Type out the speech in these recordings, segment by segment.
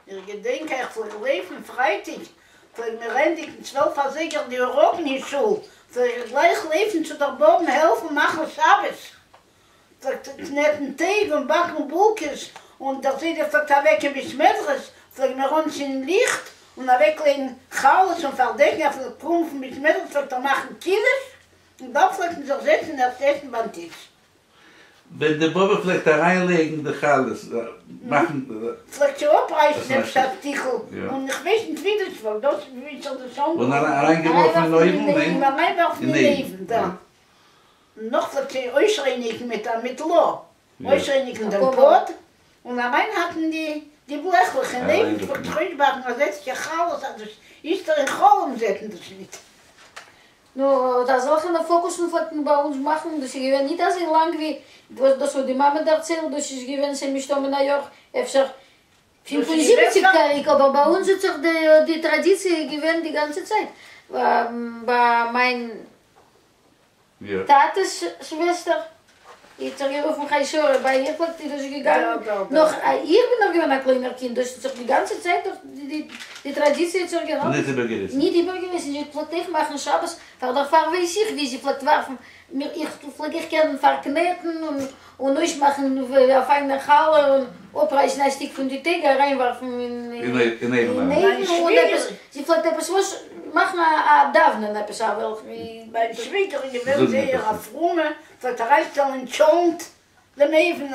איך געדענק איך פלעג לויפן פרייטאג פלעג מיר ענדיגן 12 אזייגער די אוראקן אין שול, פלעג איך גלייך לויפן צו דער באבען העלפן מאכן שבת, פלעגט קנעטן טייג און באקן בולקעס, און דער זיידע פלעגט אוועק אין בית מדרש, פלעג מיר אנצינדן ליכט און אוועקלייגן חלות און פארדעקן, ער פלעגט קומען פון בית מדרש פלעגט ער מאכן קידוש, און דאן פלעגט מען זיך זעצן ערשט עסן ביים טיש. ווען די באבע פלעגט אריינלייגן די חלות, מאכן. פלעגט זי אפרייסן עפעס א שטיקל, און איך ווייס נישט ווי דאס וואר, דאס ווי זאל דאס אנקומען. און אריינגעווארפן אין אויוון, ניין? און אריינווארפן אין אויוון, דאן. נאך פלעגט זי אויסרייניגן מיט א מיטלא, אויסרייניגן דעם פאט, און אריינהאקן די די בלעכלעך אין אויוון, פלעגט זיך אויסבאקן אזעלכע חלות אז דאס איצטער אין חלום זעט מען דאס ניט. נו, אט אזעלכענע פאקוסן פלעגט מען ביי אונז מאכן, דאס איז געווען ניט אזוי לאנג ווי דאס וואס די מאמע דערציילט, דאס איז געווען ס'איז מסתמא אין א יאר אפשר 75 צוריק, אבער ביי אונז האט זיך די טראדיציע געווען די גאנצע צייט, ביי מיין טאטע'ס שוועסטער האט זיך גערופן חיה שרה, ביי איר פלעגט איז דאס געגאנגען נאך איך בין נאך געווען א קליינער קינד, דאס האט זיך די גאנצע צייט דאך די טראדיציע האט זיך געהאלטן, ניט איבערגעריסן. ניט איבערגעריסן, זי פלעגט אויך מאכן שבת, פאר דערפאר ווייס איך ווי זי פלעגט ווארפן, מיר איך פלעג איך קענען פארקנעטן און און אויסמאכן א פיינע חלה און אפרייסן א שטיק פון די טייג אריינווארפן אין אויוון און עפעס, זי פלעגט עפעס וואס מאכן א דאוונען עפעס א וועלכ ווי. מיין שוויגער איז געווען זייער א פרומע, פלעגט אריינשטעלן אין טשולנט דעם אויוון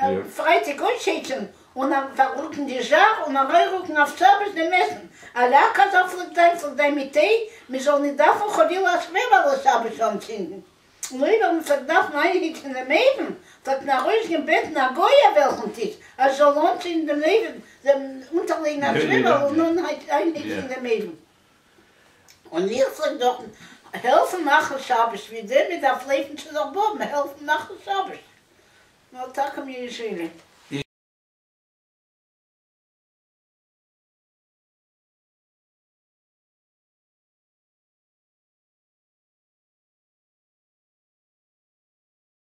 אויף פרייטאג אויסהייצן און פאררוקן די זשאר און אריינרוקן אויף שבת דעם עסן, א לאק אזא פלעגט זיין פלעגט זיין מיט טיי, מען זאל ניט דארפן חלילה א שוועבעלע שבת אנצינדן. און אויב מען פלעגט דארפן איינהיצן דעם אויוון, פלעגט מען ארויסגיין בעטן א גוי א וועלכן טיש אז ער זאל אנצינדן דעם אויוון, דעם אונטערלייגן א צוויבל און איינהיצן דעם אויוון. און איך פלעג דארטן העלפן מאכן שבת, ווי דען מען דארף לויפן צו דער באבען העלפן מאכן שבת. נאר טאקע מיר איז.